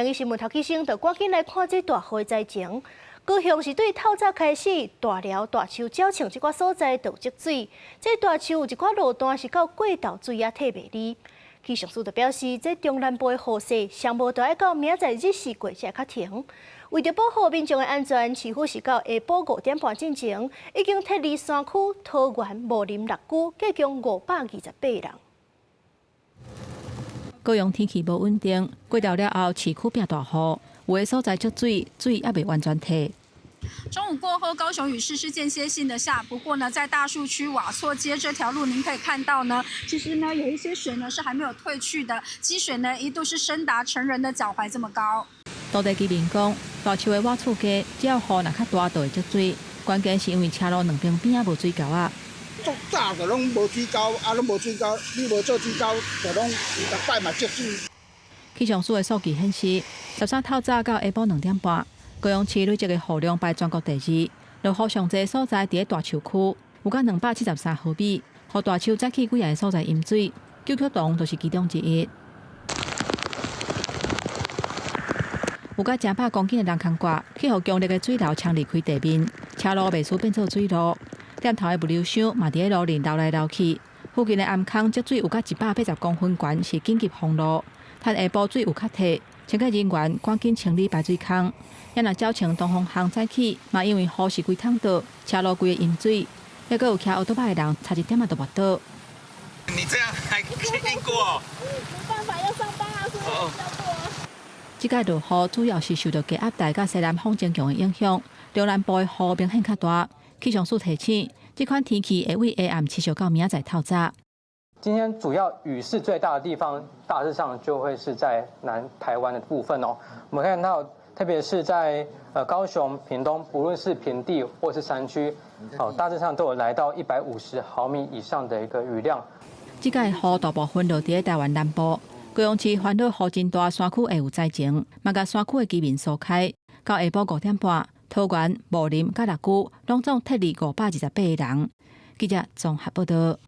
今日新聞頭起先就趕緊來看這大雨的災情。高雄是對透早開始，大寮、大樹、鳥松這寡所在都有積水。這大樹有一寡路段是到過頭水也退袂離。氣象署就表示，這中南部的雨勢上無都愛到明仔載日時過才會較停。為著保護民眾的安全，市府是到下晡5點半進前，已經撤離山區、桃園、武林六區，計共528人。高雄天氣無穩定，過晝了後市區變大雨，有的所在積水，水猶未完全退。中午過後，高雄雨勢是間歇性的下，不過呢，在大樹區瓦厝街這條路，您可以看到呢，其實呢，有一些水呢是還沒有退去的，積水呢一度是深達成人的腳踝這麼高。當地居民講，大樹的瓦厝街，只要雨若較大，就會積水，關鍵是因為車路兩邊邊仔無水溝仔。足早就攏無水溝，啊，攏無水溝，你無做水溝，就攏逐擺嘛積水。氣象署的數據顯示，13透早到下晡2點半，高雄市累積的雨量排全國第二，落雨上濟所在佇咧大樹區，有到273毫米，予大樹早起幾个所在淹水，九曲洞就是其中之一。有甲100公斤的人空掛，去予強力的水流沖離開地面，車路袂輸變做水路，店頭的物流箱嘛佇咧路面流來流去。附近的頷坑積水有甲180公分懸，是緊急封路。趁下晡水有較退，清潔人員趕緊清理排水溝。也若鳥松東方巷早起，嘛因為雨是規桶倒，車路規個淹水，猶閣有騎歐多擺的人差一點仔就跋倒。你這樣還經過？沒辦法，要上班啊，所以要過。這擺落雨主要是受著低壓帶佮西南風增強的影響，中南部的雨明顯較大。氣象署提醒，這款天氣會為下暗持續到明仔載透早。今天主要雨勢最大的地方，大致上就會是在南台灣的部分哦。我們看到，特別是在高雄、屏東，不論是平地或是山區，哦，大致上都有來到150毫米以上的一個雨量。這擺雨大部分落佇台灣南部，高雄市煩惱雨真大，山區會有災情，嘛共山區的居民疏開。到下晡5點半，桃園、武林佮六龜攏總撤離528個人。記者綜合報道。